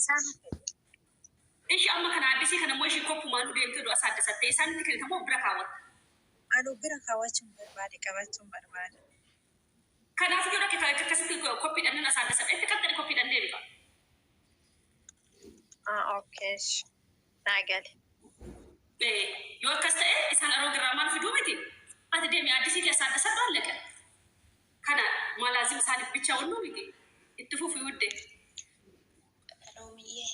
Isaan fedhe. Ishi amma kana addisii kana immoo ishii koppumaan deemtee du'a saaddasattee isaanitti kennita moo bira kaawwatta? Anu bira kaawwachuun barbaade, qabachuun barbaade. Kanaaf iyyuu dhaqe akkasitti koppiidhaan nan asaaddasadha. Itti qaxxani koppiidhaan deebifa. Ah, okay. Naa gale. Yoo akkas ta'e isaan aroo girraa maal fiduu miti? Ati deemi addisii kee asaaddasadhu alleqa. Kana maalaazim isaaniif bicha wannuu miti. Itti fufi wudde. Roomiyyee,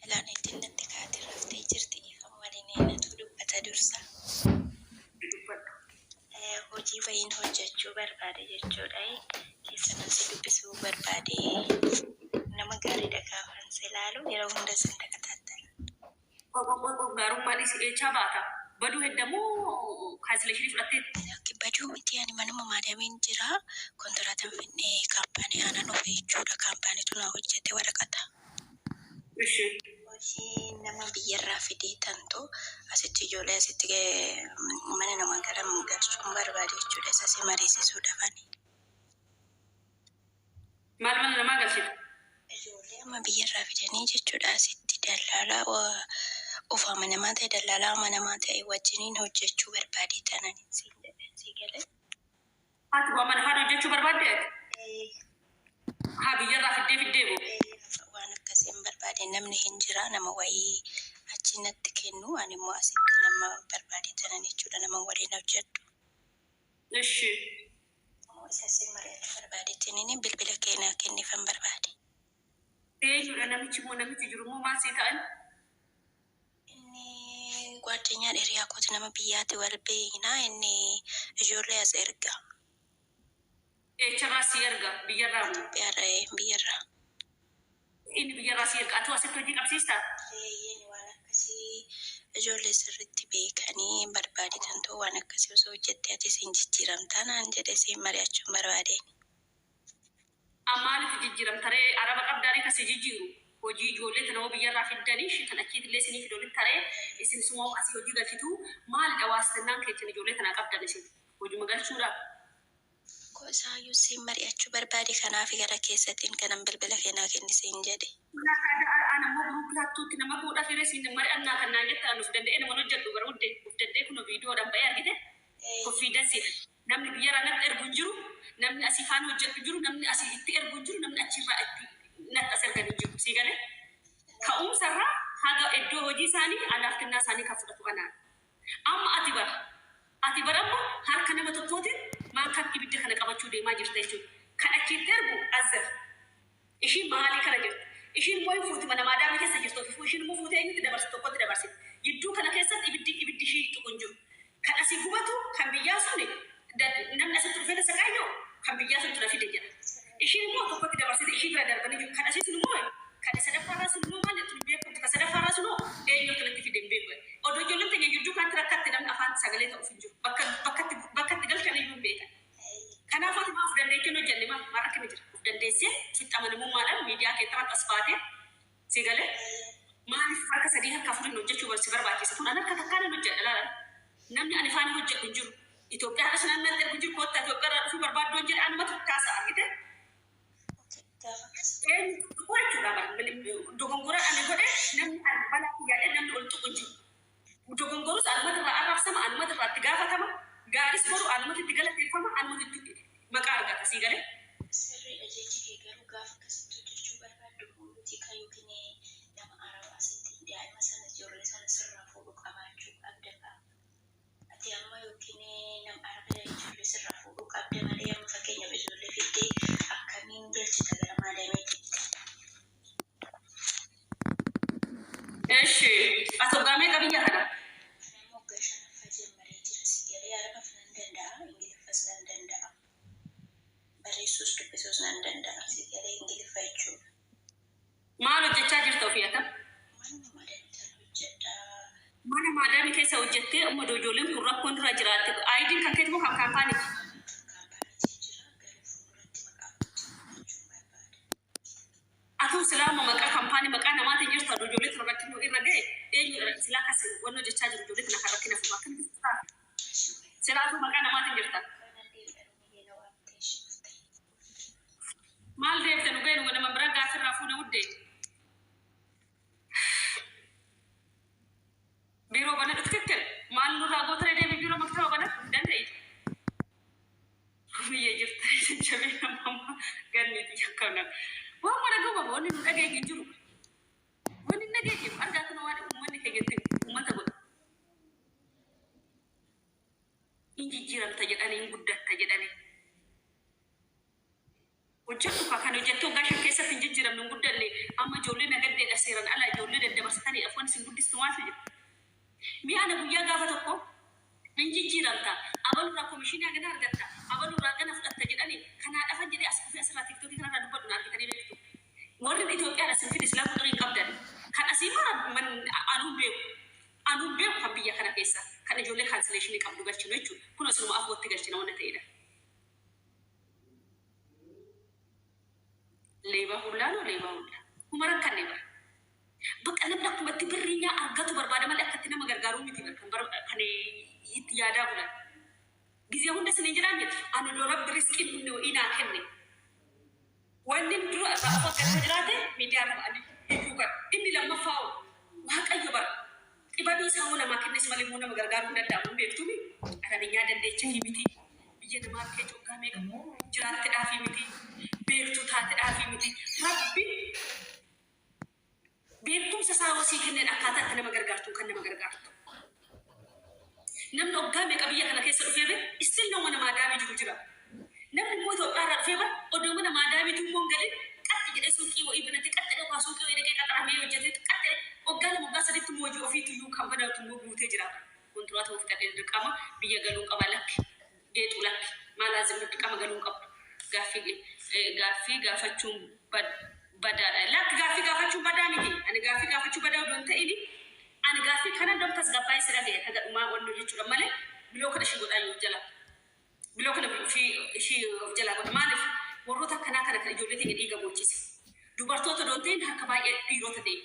ilaan ittiin natti kaatee raftee jirti. Ifama waliin eenyutu dubbata dursa? Dubbadhu. Hojii wayiin hojjechuu barbaade jechuudha. Keessanuu si dubbisuu barbaade. Nama gaariidha gaafan si ilaalu yeroo hunda sin takataattala. Gaarummaa dhiisi eechaa baata. Baduu heddamoo cancellation fudhatteetti? Lakki, baduu miti, ani manuma maadamiin jira. Kontiraatan finnee kaampaanii aanan dhufe jechuudha. Kaampaaniitu na hojjete waraqata. Ishi. Hojii nama biyyarraa fidee tantu asitti ijoollee asitti mana namaa gara galchuun barbaade jechuudha. Isa si mariisisuudhaafani. Maal mana namaa galchita? Ijoollee amma biyyarraa fidanii jechuudha asitti dallaalaa of amanamaa ta'e, dallaalaa amanamaa ta'e wajjiniin hojjechuu barbaade tanan siin jedhe sii galee. Ati waa mana faana hojjechuu barbaadde ati? Haa, biyyarraa fiddee moo? Waan akkasii hin barbaade. Namni hin jira, nama wayii achi natti kennu, ani immoo asitti nama barbaade tanan jechuudha nama waliin hojjedhu. Ishi. Isa si mari'achuu barbaadeetiin bilbila kee naa kennifan barbaade. Eenyudha namichi immoo, namichi jiru immoo maal sii ta'an? Inni guaddinyaa hiriyaa kooti, nama biyyaatti wal beeknaa, inni ijoollee as erga. Eecharraa sii erga? Biyyarraa moo? Itoophiyaarraa, biyyarraa. Inni biyyarraa sii erga. Ati asitti hojii qabsiistaa? Eeyyeen, waan akkasii ijoollee sirriitti beekanii barbaadetan ta'u, waan akkasii osoo hojjettee ati siin jijjiiramtaa naan jedhe, siin mari'achuun barbaadeen. Maaliif jijjiiramtaree? Araba qabdaaree kasi jijjiiru? Hojii ijoollee tana hoo biyyarraa fiddanii ishii kan achiitillee isinii fidolitti taree isin sumoo asii hojii galchitu, maalidha waastennaan keessan ijoollee tanaa qabdan isin hojuma galchuudha? Ko isaayyuu siin mari'achuu barbaade, kanaaf gara keessatiin kanan bilbila kee naa kenni siin jedhe. An ammoo group hattuutti nama fuudha fire siin mari'annaa kan naan jettan an of danda'ee nama hojjedhu bara hudde of danda'ee kun viidiyoodhaan ba'ee argite confidence namni biyyarraa natti ergu hin jiru, namni asii faana hojjedhu hin jiru, namni asii itti ergu hin jiru, namni achirraa itti natti as ergan hin jiru. Sii galee, ka'umsarraa haga iddoo hojii isaanii alaaftinnaa isaanii kan fudhatu anaan. Amma ati bara amma harka nama tokkootiin maankaan ibidda kana qabachuu deemaa jirta jechuudha. Kan achitti ergu azzar. Ishiin maalii kana jirti? Ishiin immoo hin fuuti, mana maadaamii keessa jirtu ofiifuu, ishiin immoo fuutee eenyutti dabarsiti? Tokkotti dabarsiti. Gidduu kana keessatti ibiddi ishii tuqu hin jiru. Kan asii gubatu kan biyyaa suni, namni asitti dhufee tasa qaayyoo kan biyyaa sun tura fide jedha. Ishiin immoo tokkotti dabarsite, ishii bira darbanii jiru. Kan asii sun immoo, kan sadaffaarraa sun immoo maal jettu hin beekumtu. Kan sadaffaarraa sun immoo eenyutu natti fide hin beeku. Odoo ijoolleen teenya gidduu kanatti rakkatte namni afaan sagalee ta'uuf hin jiru. Bakka itti galchan iyyuu hin beekan. Kanaafuu ati maa of dandeessee hin hojjenne? Maal rakkina jira? Of dandeessee sitti amanamummaadhaan miidiyaa kee irratti as baatee, si galee, maaliif harka sadii harka afuriin hojjechuu si barbaachisa? Kun an harka takkaan hin hojjedha laala. Namni ani faana hojjedhu hin jiru. Itoophiyaa har'a sanaan natti ergu hin jiru. Koottaa Itoophiyaa irraa dhufuu barbaaddu hin jedhe, anumatu kaasa argite. Eenyu tuqu jechuudha bara. Dogongora ani godhe namni ani balaa kiyyaadhee namni ol tuqu hin jiru. Dogongorus anumatu irraa arrabsama, anumatu irraa itti gaafatama. Gaaris godhu anumatu itti galateeffama, anumatu itti maqaa argata, sii galee. Sirriidha jechi kee, garuu gaafa akkasitti hojjechuu barbaaddu buutika yookiin nama arabaa asitti daa'ima sana, ijoollee sana sirraa fuudhu qabaachuu qabda qaba. Ati amma yookiin nama araba ijoollee sirraa fuudhuu qabda malee, amma fakkeenyaaf ijoollee fiddee akkamiin galchita gara maadameetitti? Eshi, ati waggaa meeqa biyya kana? Nama waggaa shanaffaa jammaree jira, si galee, arabaaf nan danda'a, ingiliffas nan danda'a. Barreessuus dubbisuus nan danda'a, si galee, ingiliffa jechuudha. Maal hojjechaa jirta ofii ata? Manuma maadaamiitaan hojjedha. Mana maadaamii keessa hojjettee amma ijoolleen kun rakkoon irra jiraatte. IDn kan keeti moo kan kaampaaniiti? Kan kaampaaniitiin jira, garuu fuulduratti maqaa kootiin godhachuun barbaada. Atuu silaa amma maqaa kaampaanii maqaa namaatiin jirta, ijoollee tana rakkina irra ga'e eenyudha silaa kas wanni hojjechaa jiru ijoollee tana kan rakkina furu akkamitti taate? Silaa atuu maqaa namaatiin jirta. Kanan deebi'a, Romiyyee na waamtee ishee dhufte. Maal deebite nu ga'e nu nama biraa gaafirraa fuuna wuddee. Biiroo banadhu ትክክል maal nurraa gootare deemi biiroo maktaba banadhu danda'i. Biyya jirta jajjabee nama ganniiti akkam nama. Waan mana gama wanni nu dhageenye hin jiru. Wanni hin dhageenye argaa kana waan uummanni keenya uummata godha. Hin jijjiiramta jedhanii hin guddatta jedhanii. Hojjedhu kaa kan hojjettu waggaa 5 keessatti hin jijjiiramne hin guddanne amma ijoollee nagaddeedha seeran ala ijoollee daddabarsataniidha wanni isin guddistu maaltu jira. Mi'a ana guyyaa gaafa tokko hin jijjiiramta abalurraa komishinii hagana argatta abalurraa hagana fudhatta jedhanii kanaa dhafan jedhee as dhufee asirraa tiktookii kanarraa dubbadhu na argitanii beektu. Warri Itoophiyaadha isin fide silaa quxurii hin qabdan. Kan asii mara anuun beeku. Anuun beeku kan biyya kana keessa kan ijoollee kaansileeshinii qabdu galchinu jechuudha. Kun asinuma afootti galchina wanna ta'edha. Leebaa hullaa noo leebaa hullaa. Kuma rakkanne bara. Bakka namni akkuma itti birrii nyaa argatu barbaada malee akka itti nama gargaaruu miti bara kan bara kan itti yaadaa bulan. Gizee hunda isin hin jedhaan miti. Ani odoo rabbi riskiin dhumne wa'ii naa kenne. Wanni dura irraa of eeggataa jiraate miidiyaa irra ba'anii iyyuu bara. Inni lammaffaa hoo Waaqayyo bara. Xibabii isaa hoo namaa kennes malee immoo nama gargaaruu hin danda'amu hin beektuumi. Arabinyaa dandeechafii miti. Biyya namaa keessa waggaa meeqa jiraattedhaafii miti. Beektuu taatedhaafii miti. Rabbi beekumsa isaa hoo sii kenneen akkaataa itti nama gargaartu kan nama gargaartu. Namni waggaa meeqa biyya kana keessa dhufee bee still nama mana maadaamii jiru jira. Namni immoo Itoophiyaa irraa dhufee bara odoo mana maadaamiitu immoo hin galin qaxxi jedhee suuqii wayii banatee qaxxi jedhee waa suuqii wayii dhaqee qaxaramee hojjetee qaxxi jedhee waggaa 2 waggaa 3tti immoo hojii ofiitu iyyuu kan banatu immoo guutee jira. Kontiraata ofii fixadhee dirqama biyya galuu qaba lakki geexu lakki maal laazim dirqama galuu qabdu. Gaaffii gaaffii gaafachuun badaadha. Lakki gaaffii gaafachuun badaa miti. Ani gaaffii gaafachuu badaa odoo hin ta'ini ani gaaffii kana dom tasgabbaa'ee si dhagaye haga dhumaa wannoo jechuudha malee biloo kana ishii godhaa yoo jala. Biloo kana ishii of jalaa godha. Maaliif warroota akkanaa kana kan ijoollee teenya dhiiga boochise. Dubartoota odoo hin ta'in harka baay'ee dhiirota ta'e.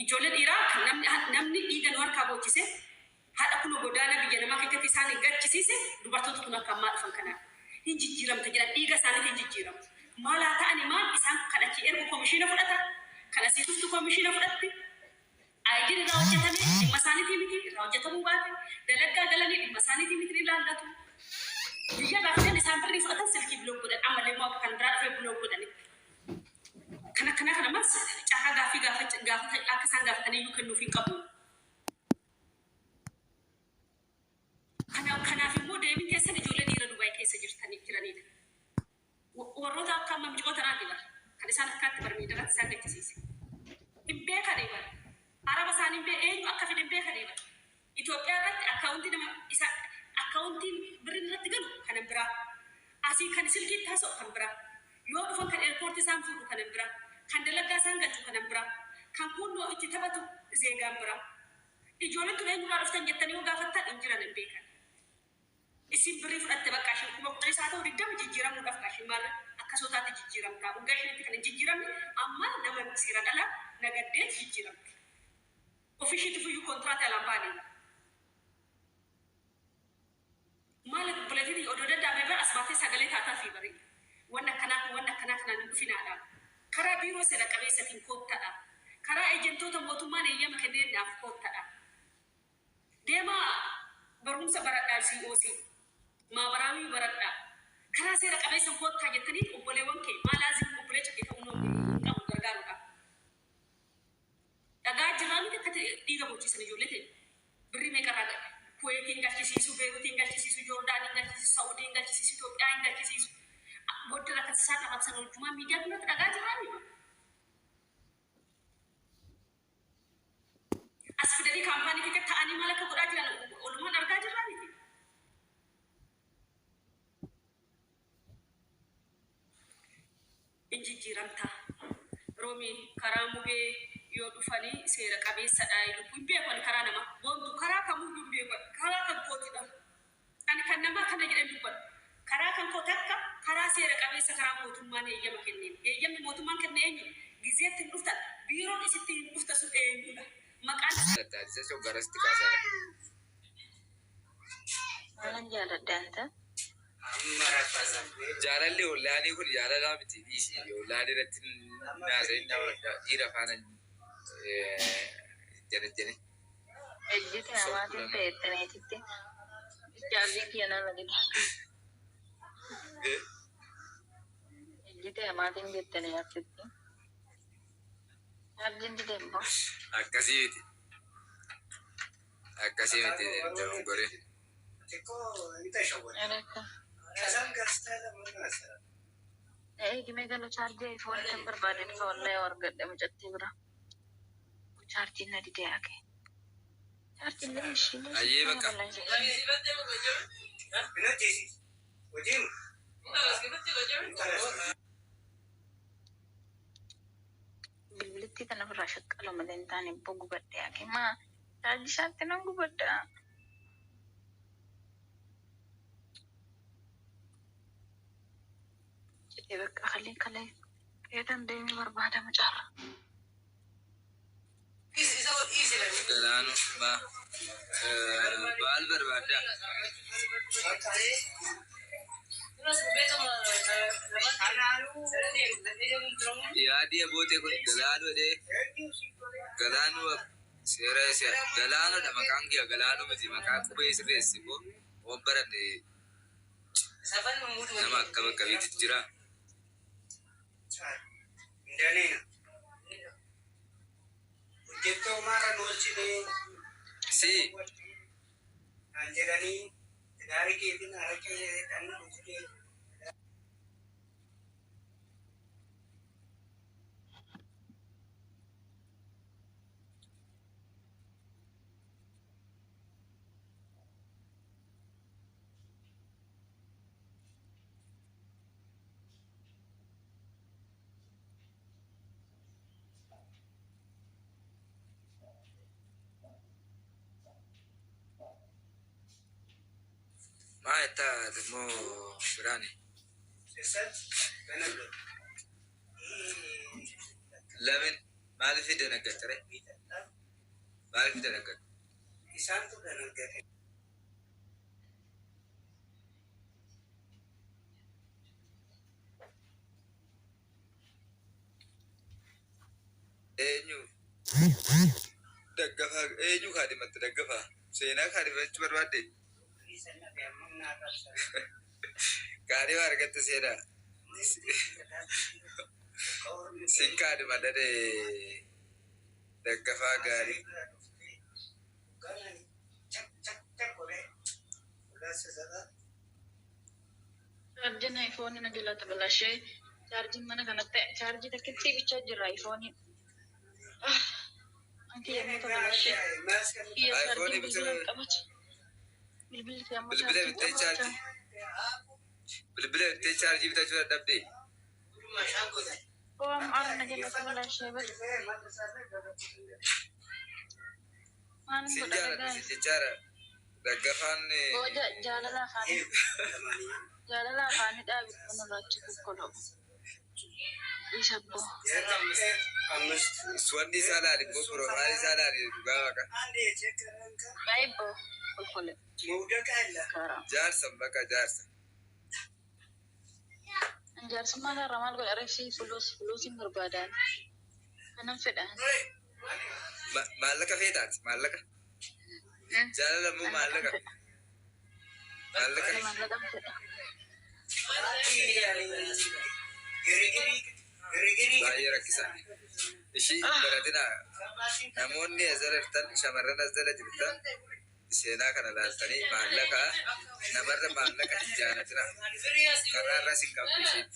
Ijoollee dhiiraa kan namni namni dhiiga nu harkaa boochise haadha kunoo godaana biyya namaa keessatti isaan gachisiise dubartoota kun akka ammaa dhufan kanaan hin jijjiiramta jedhan dhiiga isaaniitiin hin jijjiiramu. Maal haa ta'ani maal isaan kan achii ergu komishiina fudhata kan asii dhuftu komishiina fudhatti. IDn irraa hojjetame dhimma isaaniitii miti irraa hojjetamuu baate dalaggaa galanii dhimma isaaniitii miti ni ilaallatu. Biyya irraa fidan isaan birrii fudhatan silkii block godhan ammallee immoo akka kan biraa dhufee block godhanitti. Kan akkanaa kana ammas carraa gaaffii gaafata akka isaan gaafataniyyuu kennuuf hin qabu. Kana kanaaf immoo deebiin keessan ijoollee dhiira Dubaay keessa jirtanii jiranidha. Warroota akka amma micoo tanaati bara. Kan isaan akkaatti bara miidiyaatti isaan gachisiise. Hin beekanii bara. Araba isaanii hin eenyu akka fide hin beekanii bara. Itoophiyaa irratti akkaawuntii nama isa akkaawuntiin birriin irratti galu kanan biraa. Asii kan silkiitti haasa'u kan biraa. Yoo dhufan kan eerpoortii isaan fuudhu kanan biraa. Kan dalaggaa isaan galchu kanan biraa. Kan kuunnoo itti taphatu zeegaan biraa. Ijoolleen tun eenyurraa dhuftan jettanii yoo gaafattan hin jiran hin beekan. Isin birrii fudhatte bakka isheen 10,000 haa ta'u 20 jijjiiramuudhaaf kaa isheen maal akkasoo taate jijjiiramtaa. Waggaa isheen kan hin jijjiiramne amma nama seeraan alaa nagaddeet jijjiiramte. Ofii isheetiif iyyuu kontiraata alaan baane. Maal obboleettiin odoo danda'ame bara as baatee sagalee taataa fi bari. Wanni akkanaa kun wanni akkanaa kanaan hin dhufinaadha. Karaa biiroo seera qabeessatiin koottadha. Karaa ejentoota mootummaan eeyyama kenneenidhaaf koottadha. Deemaa barumsa baradhaa COC. Maabaraawii baradhaa. Karaa seera qabeessan koottaa jettanii obboleewwan kee maalaazim obboleecha kee ta'uu hin qabu gargaaruudhaaf. Dhagaa jiraa miti akkatti dhiiga bochiisan ijoollee ta'e. Birrii meeqa irraa ga'e? Kuweetiin galchisiisu, Beeruutiin galchisiisu, Joordaaniin galchisiisu, Saawudiin galchisiisu, Itoophiyaan galchisiisu. Booddee rakkas isaan arrabsan hojjumaa miidiyaa kanatti dhagaa jiraa miti. As fidanii kaampaanii keessatti ta'anii maal akka godhaa jiran oolumaan argaa jirraa miti. Hin jijjiiramta. Romi karaa mubee yoo dhufanii seera qabeessadha lubbu hin beeku ani karaa namaa boontu karaa kamuyyuu hin beeku ani karaa kan kootidha. Ani kan namaa kana jedhan dubbadhu. Karaa kan koo takka karaa seera qabeessa karaa mootummaan heeyyama kenneen. Heeyyamni mootummaan kenne eenyu? Gizeetti hin dhuftan biiroon isitti hin dhufta sun eenyudha? Maqaan Taasisa garasitti kaasaa Maalan jaaladha anta? Jaalalli ollaanii kun jaalalaa miti dhiisi. Ollaanii irratti naasa'in nama dhiira faana jane jane. Ejjita namaatiin ta'e itti chaarjii kiyya nama dida. Ejjita namaatiin jettanii asitti. Chaarjiin dide immoo. Akkasii miti. Akkasii miti dogongoree. Akka. Eegimee galu chaarjii iPhone kan barbaade dhufa wallahi yoo argadhe mucattii bira. Chaarjiin na dide yaake. Chaarjiin illee ishii. Ayyee bakka. Bilbilittii kana ofirraa shaqqalu malee hin taane ibboo gubadhe yaake. Maa chaarjii isaatti nan gubadha. Jedhee bakka kalee kalee feetan deemee barbaada mucaarra. Galaanu maa baal barbaaddaa? Yaadii abootee kun galaanuu jedhee galaanuu seera galaanudha maqaan kiyya galaanuu miti maqaa qubee sirreessi immoo waan baranne nama akkam akkamiitu jira. Si maa jettaa immoo biraani? Lamin maaliif danaggattare? Maaliif danaggatte? Eenyu daggafaa eenyu kaadhimatte daggafaa? Seenaa kaadhimachuu barbaadde? Kaadhima argatte seenaa. Sin kaadhimadha daggafaa gaarii. Chaarjiin iPhone na jala tabalashee chaarjiin mana kanatti chaarjii takkitti bichaa jira iPhone. Anti yommuu tabalashee kiyya iPhone chaarjiin bilbila bitee qabatu. Bilbilli kee ammoo bilbila chaarjii bittee qabachaa. Chaarjii bilbila bittee chaarjii bitachuu dadhabdee. Oo amma arra na jala tabalashee bari. Maalin Sin godha jaaladha guys? sin jechaadha. Daggafaan Booda jaalala afaanii dhaabi kanarraa achi kokkoloo. Isa boo. Wanni isaa laali immoo profile isaa laali dhugaa waaqa. Baay'ee kolkole. Karaa. Jaarsa bakka jaarsa. Jaarsummaa irraa maal godha reefsi fuluus fuluusin barbaadaan. Kanan fedhaan. Maallaqa feetaati maallaqa. Jaalala immoo maallaqa. Maallaqa. Maallaqa fedha. Baay'ee rakkisaa. Ishii hin baratinaa. Namoonni as jala jirtan shamarran as jala jirtan seenaa kana laaltanii maallaqa namarra maallaqa hin jaalatinaa. Karaa irras hin qabdu ishiin.